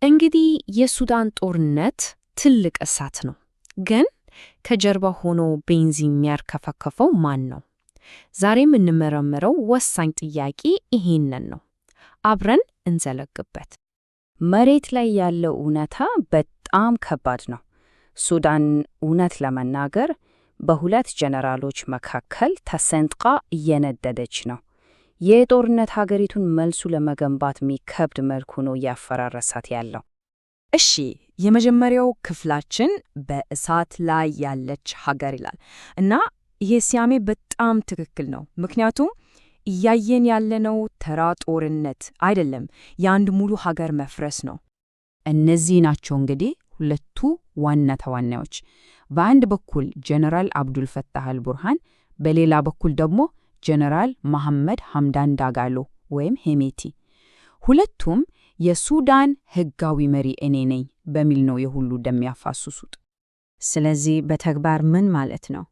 እንግዲህ የሱዳን ጦርነት ትልቅ እሳት ነው። ግን ከጀርባ ሆኖ ቤንዚን የሚያርከፈከፈው ማን ነው? ዛሬ የምንመረምረው ወሳኝ ጥያቄ ይሄንን ነው። አብረን እንዘለቅበት። መሬት ላይ ያለው እውነታ በጣም ከባድ ነው። ሱዳን እውነት ለመናገር በሁለት ጀነራሎች መካከል ተሰንጥቃ እየነደደች ነው። የጦርነት ሀገሪቱን መልሶ ለመገንባት የሚከብድ መልኩ ነው እያፈራረሳት ያለው። እሺ፣ የመጀመሪያው ክፍላችን በእሳት ላይ ያለች ሀገር ይላል እና ይሄ ስያሜ በጣም ትክክል ነው። ምክንያቱም እያየን ያለነው ተራ ጦርነት አይደለም፣ የአንድ ሙሉ ሀገር መፍረስ ነው። እነዚህ ናቸው እንግዲህ ሁለቱ ዋና ተዋናዮች። በአንድ በኩል ጀነራል አብዱል ፈታህ አልቡርሃን፣ በሌላ በኩል ደግሞ ጀነራል መሐመድ ሐምዳን ዳጋሎ ወይም ሄሜቲ። ሁለቱም የሱዳን ሕጋዊ መሪ እኔ ነኝ በሚል ነው የሁሉ ደም ያፋሰሱት። ስለዚህ በተግባር ምን ማለት ነው?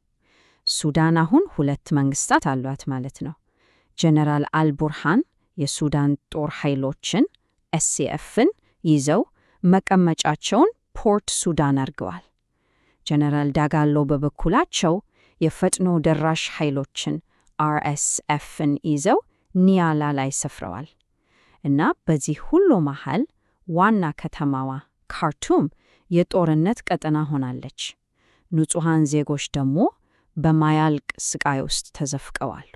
ሱዳን አሁን ሁለት መንግስታት አሏት ማለት ነው። ጀነራል አልቡርሃን የሱዳን ጦር ኃይሎችን SAF ን ይዘው መቀመጫቸውን ፖርት ሱዳን አድርገዋል። ጀነራል ዳጋሎ በበኩላቸው የፈጥኖ ደራሽ ኃይሎችን RSF ን ይዘው ኒያላ ላይ ሰፍረዋል። እና በዚህ ሁሉ መሃል ዋና ከተማዋ ካርቱም የጦርነት ቀጠና ሆናለች። ንጹሐን ዜጎች ደግሞ በማያልቅ ስቃይ ውስጥ ተዘፍቀዋል።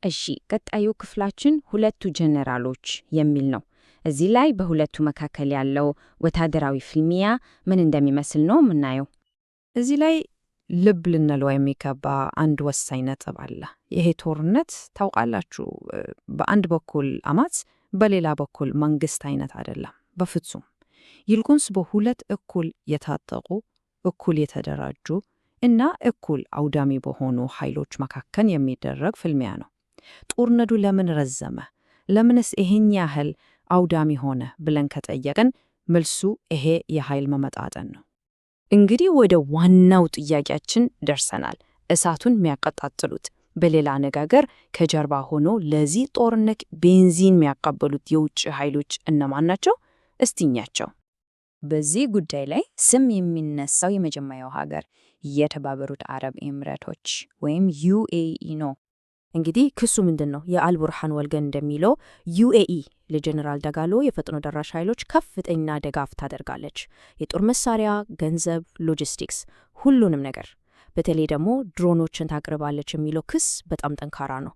እሺ፣ ቀጣዩ ክፍላችን ሁለቱ ጀነራሎች የሚል ነው። እዚህ ላይ በሁለቱ መካከል ያለው ወታደራዊ ፍልሚያ ምን እንደሚመስል ነው የምናየው። እዚህ ላይ ልብ ልንለው የሚገባ አንድ ወሳኝ ነጥብ አለ። ይሄ ጦርነት ታውቃላችሁ፣ በአንድ በኩል አማጽ፣ በሌላ በኩል መንግስት አይነት አይደለም፣ በፍጹም። ይልቁንስ በሁለት እኩል የታጠቁ፣ እኩል የተደራጁ እና እኩል አውዳሚ በሆኑ ኃይሎች መካከል የሚደረግ ፍልሚያ ነው። ጦርነቱ ለምን ረዘመ? ለምንስ ይሄን ያህል አውዳሚ ሆነ ብለን ከጠየቅን መልሱ ይሄ የኃይል መመጣጠን ነው። እንግዲህ ወደ ዋናው ጥያቄያችን ደርሰናል። እሳቱን የሚያቀጣጥሉት፣ በሌላ አነጋገር ከጀርባ ሆኖ ለዚህ ጦርነት ቤንዚን የሚያቀበሉት የውጭ ኃይሎች እነማን ናቸው? እስቲ እኛቸው። በዚህ ጉዳይ ላይ ስም የሚነሳው የመጀመሪያው ሀገር የተባበሩት አረብ ኤምሬቶች ወይም UAE ነው። እንግዲህ ክሱ ምንድን ነው? የአልቡርሃን ወገን እንደሚለው UAE ለጀነራል ዳጋሎ የፈጥኖ ደራሽ ኃይሎች ከፍተኛ ድጋፍ ታደርጋለች። የጦር መሳሪያ፣ ገንዘብ፣ ሎጂስቲክስ፣ ሁሉንም ነገር። በተለይ ደግሞ ድሮኖችን ታቅርባለች የሚለው ክስ በጣም ጠንካራ ነው።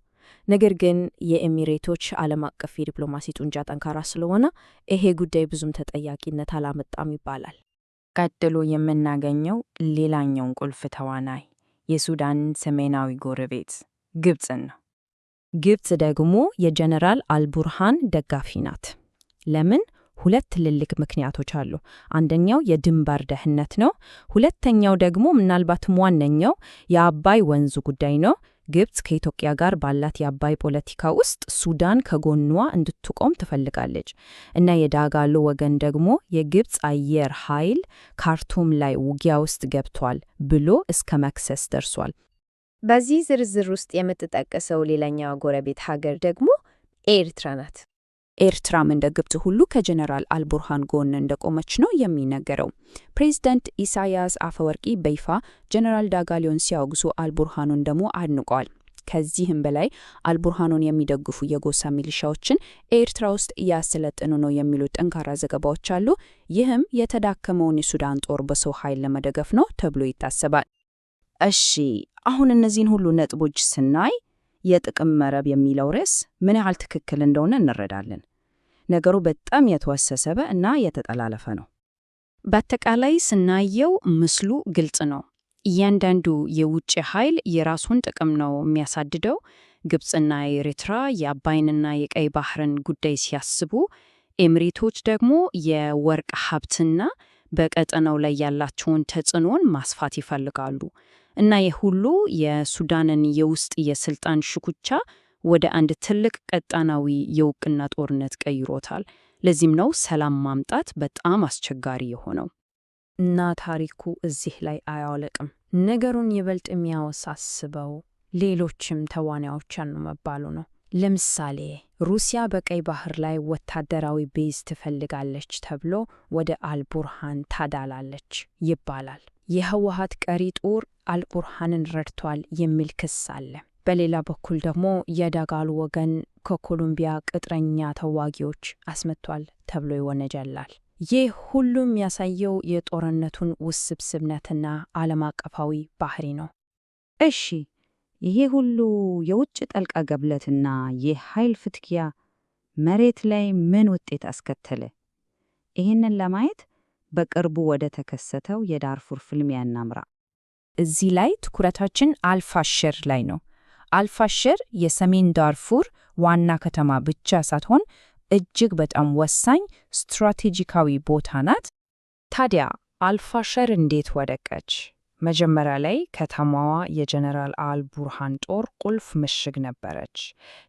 ነገር ግን የኤሚሬቶች ዓለም አቀፍ የዲፕሎማሲ ጡንቻ ጠንካራ ስለሆነ ይሄ ጉዳይ ብዙም ተጠያቂነት አላመጣም ይባላል። ቀጥሎ የምናገኘው ሌላኛውን ቁልፍ ተዋናይ የሱዳን ሰሜናዊ ጎረቤት ግብፅን ነው። ግብፅ ደግሞ የጀነራል አልቡርሃን ደጋፊ ናት። ለምን? ሁለት ትልልቅ ምክንያቶች አሉ። አንደኛው የድንበር ደህንነት ነው። ሁለተኛው ደግሞ ምናልባትም ዋነኛው የአባይ ወንዙ ጉዳይ ነው። ግብፅ ከኢትዮጵያ ጋር ባላት የአባይ ፖለቲካ ውስጥ ሱዳን ከጎኗ እንድትቆም ትፈልጋለች እና የዳጋሎ ወገን ደግሞ የግብፅ አየር ኃይል ካርቱም ላይ ውጊያ ውስጥ ገብቷል ብሎ እስከ መክሰስ ደርሷል። በዚህ ዝርዝር ውስጥ የምትጠቀሰው ሌላኛዋ ጎረቤት ሀገር ደግሞ ኤርትራ ናት። ኤርትራም እንደ ግብፅ ሁሉ ከጀነራል አልቡርሃን ጎን እንደቆመች ነው የሚነገረው። ፕሬዚዳንት ኢሳያስ አፈወርቂ በይፋ ጀነራል ዳጋሎን ሲያወግዙ አልቡርሃኑን ደግሞ አድንቀዋል። ከዚህም በላይ አልቡርሃኑን የሚደግፉ የጎሳ ሚሊሻዎችን ኤርትራ ውስጥ እያሰለጠኑ ነው የሚሉ ጠንካራ ዘገባዎች አሉ። ይህም የተዳከመውን የሱዳን ጦር በሰው ኃይል ለመደገፍ ነው ተብሎ ይታሰባል። እሺ፣ አሁን እነዚህን ሁሉ ነጥቦች ስናይ የጥቅም መረብ የሚለው ርዕስ ምን ያህል ትክክል እንደሆነ እንረዳለን። ነገሩ በጣም የተወሳሰበ እና የተጠላለፈ ነው። በአጠቃላይ ስናየው ምስሉ ግልጽ ነው። እያንዳንዱ የውጭ ኃይል የራሱን ጥቅም ነው የሚያሳድደው። ግብፅና ኤርትራ የአባይንና የቀይ ባህርን ጉዳይ ሲያስቡ፣ ኤሚሬቶች ደግሞ የወርቅ ሀብትና በቀጠናው ላይ ያላቸውን ተጽዕኖን ማስፋት ይፈልጋሉ። እና ይህ ሁሉ የሱዳንን የውስጥ የስልጣን ሽኩቻ ወደ አንድ ትልቅ ቀጣናዊ የእውቅና ጦርነት ቀይሮታል። ለዚህም ነው ሰላም ማምጣት በጣም አስቸጋሪ የሆነው። እና ታሪኩ እዚህ ላይ አያልቅም። ነገሩን ይበልጥ የሚያወሳስበው ሌሎችም ተዋናዮች አሉ መባሉ ነው። ለምሳሌ ሩሲያ በቀይ ባህር ላይ ወታደራዊ base ትፈልጋለች ተብሎ ወደ አልቡርሃን ታዳላለች ይባላል። የህወሓት ቀሪ ጦር አልቡርሃንን ረድቷል የሚል ክስ አለ። በሌላ በኩል ደግሞ የዳጋሎ ወገን ከኮሎምቢያ ቅጥረኛ ተዋጊዎች አስመጥቷል ተብሎ ይወነጀላል። ይህ ሁሉም የሚያሳየው የጦርነቱን ውስብስብነትና ዓለም አቀፋዊ ባህሪ ነው። እሺ፣ ይሄ ሁሉ የውጭ ጣልቃ ገብነትና የኃይል ፍትጊያ መሬት ላይ ምን ውጤት አስከተለ? ይህንን ለማየት በቅርቡ ወደ ተከሰተው የዳርፉር ፍልሚያ እናምራ። እዚህ ላይ ትኩረታችን አልፋሽር ላይ ነው። አልፋሽር የሰሜን ዳርፉር ዋና ከተማ ብቻ ሳትሆን እጅግ በጣም ወሳኝ ስትራቴጂካዊ ቦታ ናት። ታዲያ አልፋሸር እንዴት ወደቀች? መጀመሪያ ላይ ከተማዋ የጀነራል አልቡርሃን ጦር ቁልፍ ምሽግ ነበረች።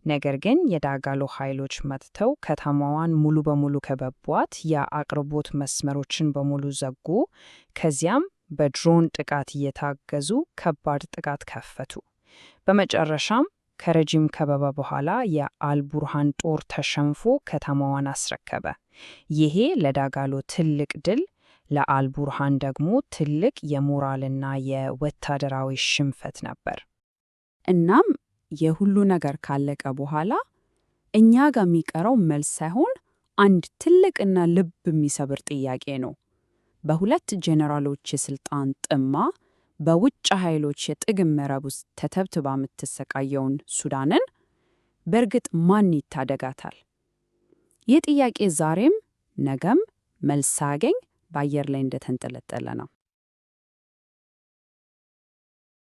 ነገር ግን የዳጋሎ ኃይሎች መጥተው ከተማዋን ሙሉ በሙሉ ከበቧት፣ የአቅርቦት መስመሮችን በሙሉ ዘጉ። ከዚያም በድሮን ጥቃት እየታገዙ ከባድ ጥቃት ከፈቱ። በመጨረሻም ከረጅም ከበባ በኋላ የአልቡርሃን ጦር ተሸንፎ ከተማዋን አስረከበ። ይሄ ለዳጋሎ ትልቅ ድል፣ ለአልቡርሃን ደግሞ ትልቅ የሞራልና የወታደራዊ ሽንፈት ነበር። እናም የሁሉ ነገር ካለቀ በኋላ እኛ ጋር የሚቀረው መልስ ሳይሆን አንድ ትልቅና ልብ የሚሰብር ጥያቄ ነው። በሁለት ጄኔራሎች የስልጣን ጥማ በውጭ ኃይሎች የጥቅም መረብ ውስጥ ተተብትባ የምትሰቃየውን ሱዳንን በእርግጥ ማን ይታደጋታል? ይህ ጥያቄ ዛሬም ነገም መልስ ሳያገኝ በአየር ላይ እንደተንጠለጠለ ነው።